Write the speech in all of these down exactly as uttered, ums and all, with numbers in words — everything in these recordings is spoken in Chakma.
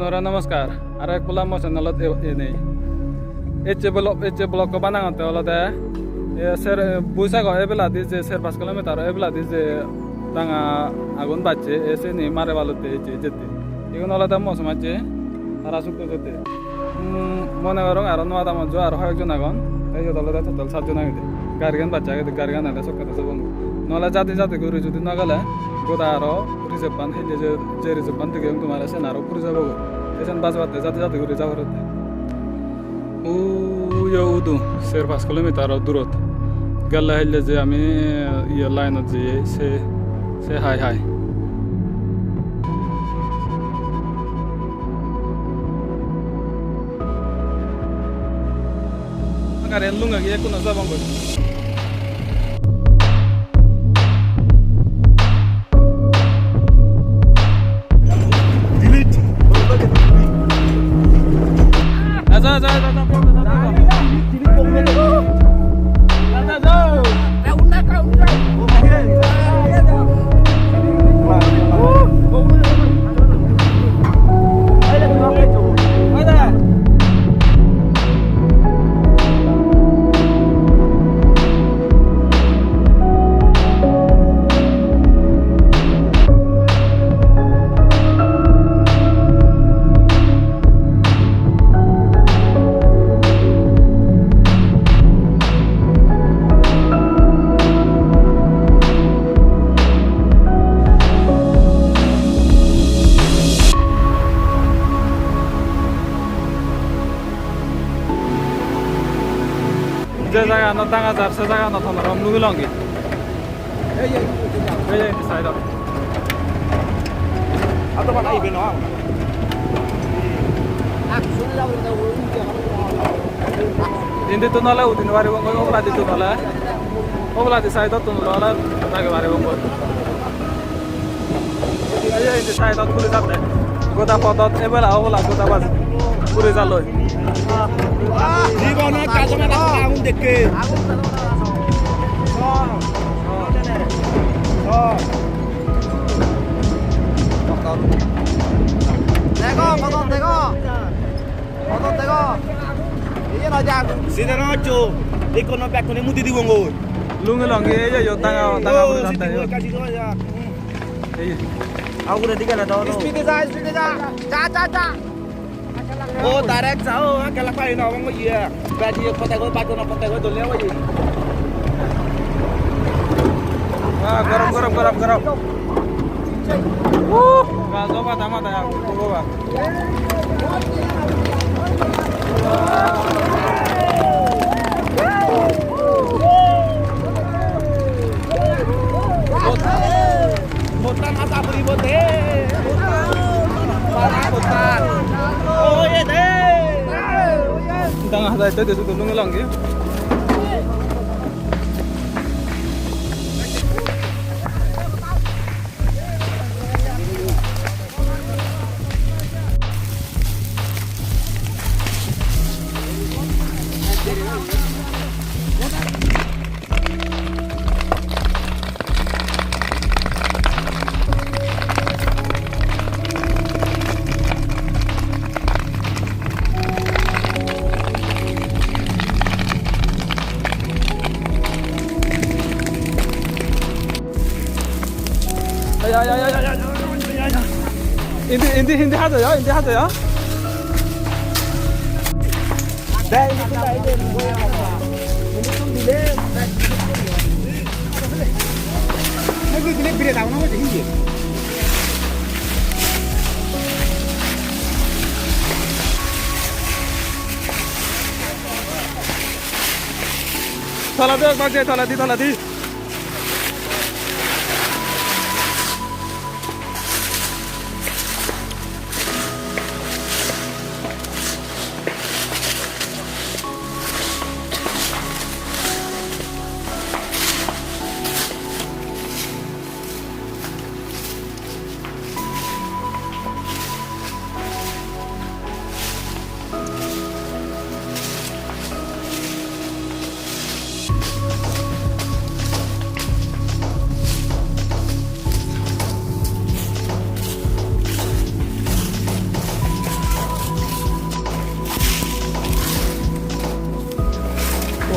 Ora, namaskar. Aro ek polla mo channelot e-, enei. Ecche vlog, ecche vlog ko banangotte olode, e, ser, Buisago ebeladi je ser pas kilometer ebeladi je ranga agun bacche, e, seni mare balotte ecche jette. Igun olode mo somajje tara sukko jette. Hmm, mone gorong aro nuo adamot jo aro hoyekjon agon. Te iyot olode total satjon agede. Garigan bacche agede, garigan ele sokkede jebong. Nole jadi jadi guri judi no gele, goda aro reserve-an hille je, je reserve-an degeyong tomare, sen aro puri jebogoi. Te sen bajebatte jadi jadi guri ja porotte. Uyo udu, ser pas kilometer durot. Gelle hille je ami, iye, line-ot jeye, se, se hai hai. Gari lungegi ekku no jabong goi. Je jaganot danga jar, se jaganot honno rokom nw pelongi. Ei, ei, ei, ei. Ei, ei, side-ot. Indittun ole udi nw paribong goi, oboladittun ole, oboladi side-ottun ole dagi paribong goi. Ei, ei, indi side-ot puri jatte. Goda podot ebela obola goda baj puri jaloi. Jibonot kajo mela agun dekke. Dego, podot dego. Podot dego. Iye no jag. Sida no cho. Ikko no bekkune mudi dibongoi. Lungi longi, ei, ei, yo, tanga, tanga. Oh, puri jatte, sidi yo. Kasi do ya. Ei. Uguredi gele do, do. Speed-e ja, speed-e ja. Ja, ja, ja. O, direct ja, o, gela pai na, bang, iye. Baji, pote go, baji na, pote go, dole, o, iye. Ah, gorom, gorom, gorom, gorom. Uh, gajo pada mata ya, goba. Bottan asa puribo de. Para bottan. Oye de. Dang asa itu dia sudah nunggu lagi. Ay, ay, ay. Indi, indi, indi haja ya, indi haja ya. Toledi ekbar jei, toledi, toledi.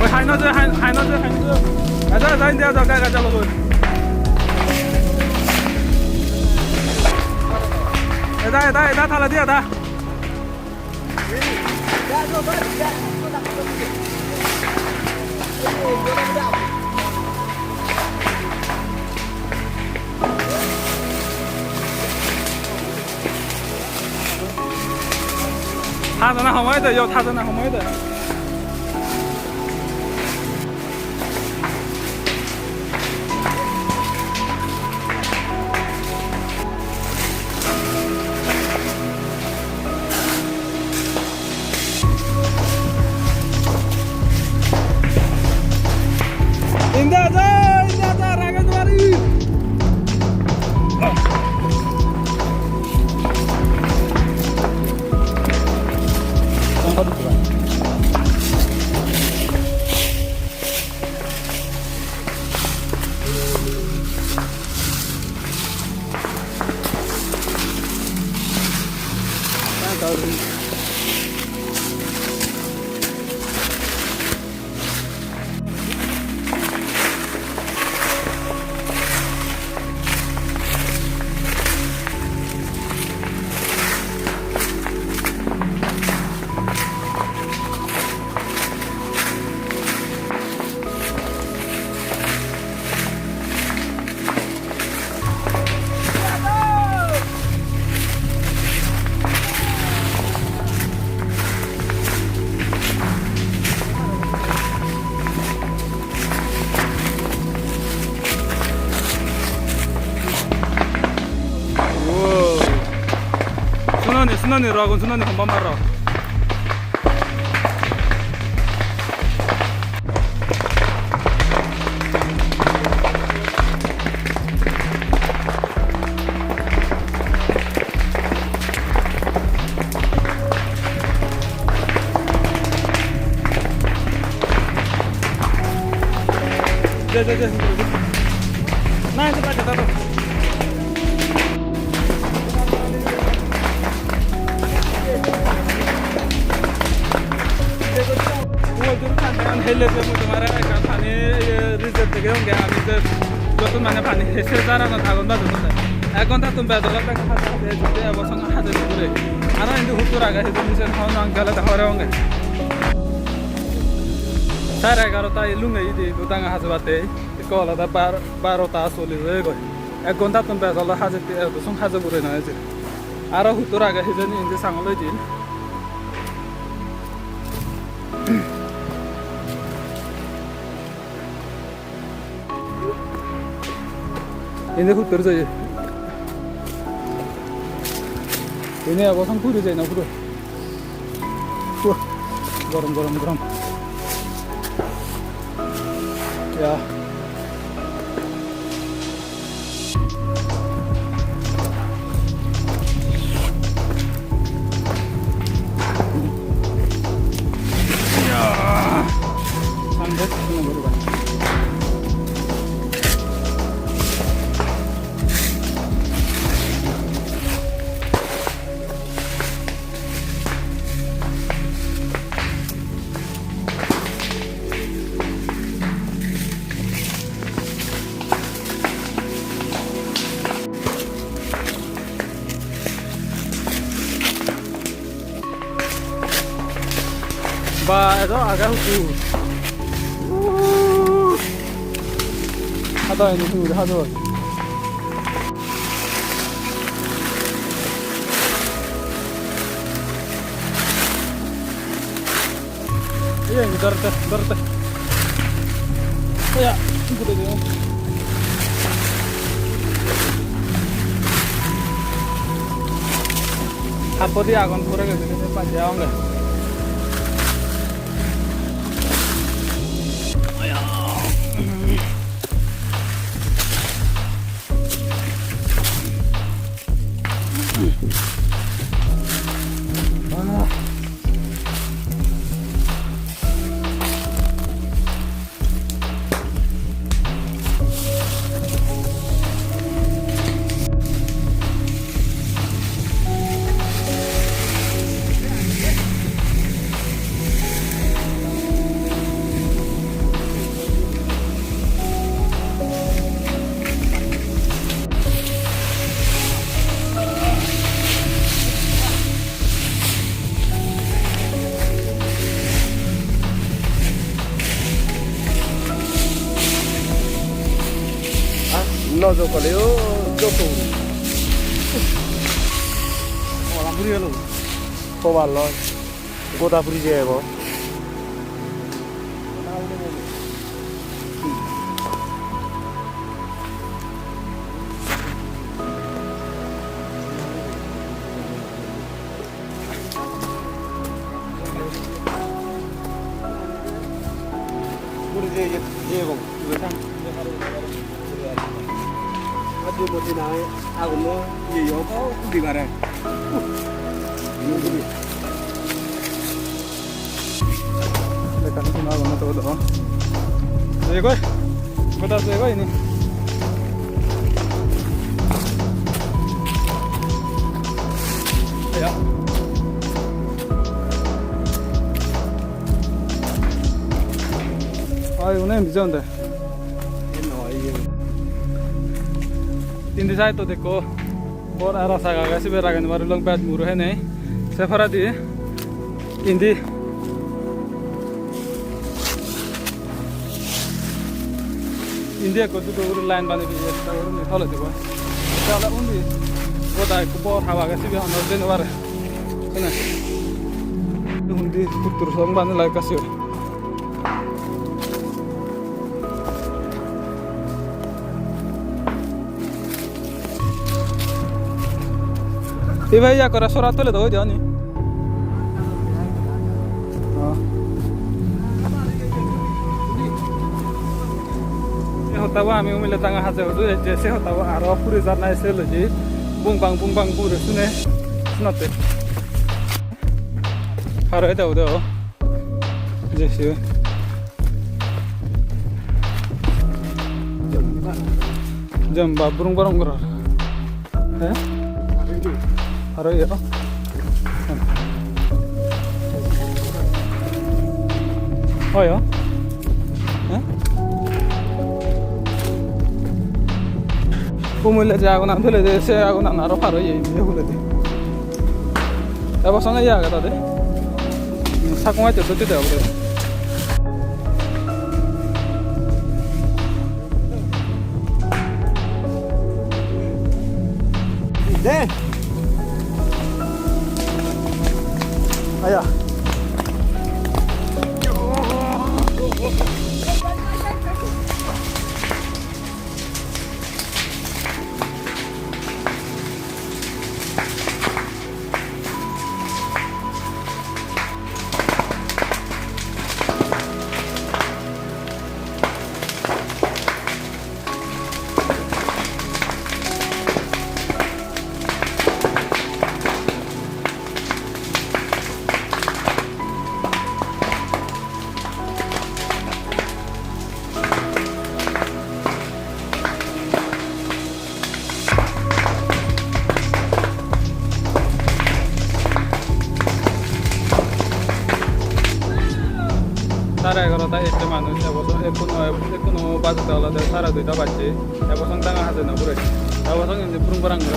Oi, hai no je, hai, hai no je, hai no je. Aja, aja, indi aja, gai, gai, jalo, oi. Eda, eda, eda, thala di, eda. Hajana homoi de, yo, hajana homoi de. Indi aja, indi aja, rage duari. Wow. Sunani, sunani, rogun sunani, homba maro. Je, je, je. Na, indi bade, bade. Ugure juri pani an hele je mui tomare ekkan pani, iye, result degeyonge ami je jottun mane pani hese jarana thagon ba jottun. Ek ghontattun bej olode hade hade jute ebo song hade jure. Aro indi huttur age hijeni sen hon nang gele ta hore onge. Sare egarota elunge idi idu danga hajebatte. Ikko olode bar-, barota solis oyegoi. Ek ghontattun bej olode hajette, edo song haje guri noi je. Aro huttur age hijeni indi sangol oi jin. Indi huttur jeye. Indi abo song puri jeye na puro. Wah, gorom, gorom, gorom. Ya. Ba, edo age hudu. Hado ini hudu, hado. Iya, ini dorte, dorte. Iya, ini gede dia. Apa dia akan kurang gede, gede, panjang, enggak? Ah, no jokole o joko. Ola puri gelo. Kobar loi. Goda puri jebo. Ekkan sona agonne to do. Jeyegoi. Goda jeyegoi ini. Ya. Ai, une indi jonde. Indi side to dekko. Bor aro saga age sibe rageni parlong bej muro hene. Se poredi indi, indi ekko dudo guri line bani diye, ta guri tole dibo. Tole undi goda ekko bor haba age sibe honno jei no pare. Sene. Undi puttur song bani lagekka sibe. Ibe iya kore sora tole do, oi de oni. Oh. E hotta bo ami umile tanga haje hudu ejje, se hotta bo aro puri jar nai se loji. Bung bang, bung bang puri sune. Sunotte. Aro ede ude o. Je se. Jemba burung burung goror. He? Aro iyo. Oyo. He? Umile je agunan tole de se agunan aro par oye, ye hule de. Ebo sange ye age tade. Sakuma jotto jotto de obode. De. Aya. Sare egarota ecche manuj, ebo do ekkuno, ekkuno bajede olode sare duita bajje. Ebo song tanga haje no pure. Ebo song indi purung parang guri.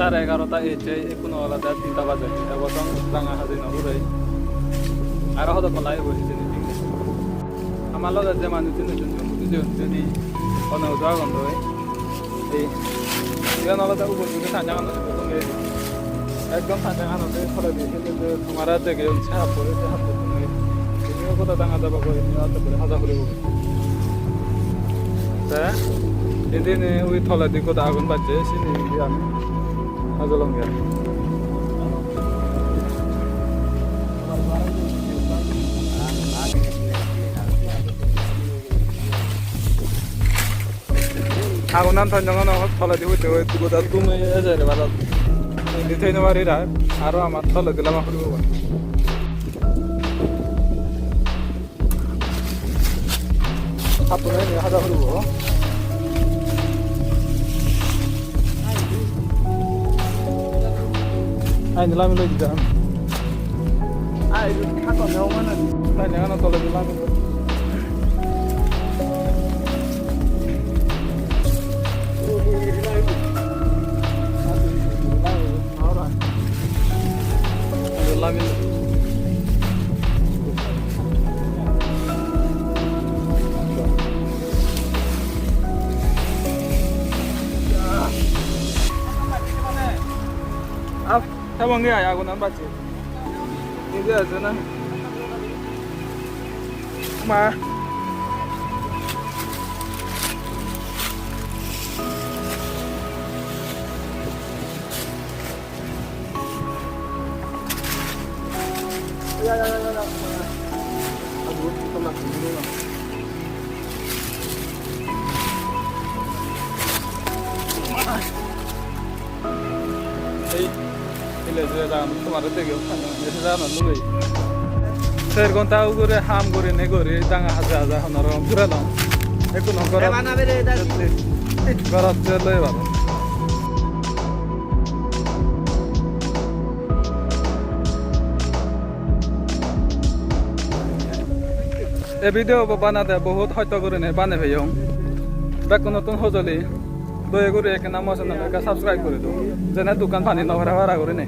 Sare egarota ecche, ekkuno olode tinta baje. Ebo song ranga haji no purei. Aro hodok lagebo hijeni tinta. Amar loge je manuj tinno jon juni hono ujo agon doi. Ei, iyan olode ubot juni sanjang ano sibot tumi. Ekdom sanjang ano de toledi hille je tomare degeyon se happore, se happore tumi. Indi goda danga jabo goi, indi haja puribo. Te indi ni ui toledi goda agun bacche, sini indi ami hajolonge. Agunan thonjongo no toledi hutte hoi goda tumi ejere balot. Indi thei no parir ar, aro amar toledi lama puribo. Hattun eni haja puribo. Ai, indi lami loi dijan. Ai, hattun ne oman. Ai, ne ano toledi lami loi. Ora. Ayo, lami. Ab, tabang ni aya gunan bache. Ini aja na. Ma. Ei, ile je dan tomare degeo, je dan lugei. Ser ghonta ugure ham gurinei guri danga haja haja hono rokom purelong. Ekku nw gorot. Bana bere da. Gorot je loi baro. Ei video bo banade bohut hosto gurinei banei peyong. Bekkunottun hojoli, doye guri ekkena mo channel ekka subscribe guri do. Jene dukkan pani nw pora pora gurinei.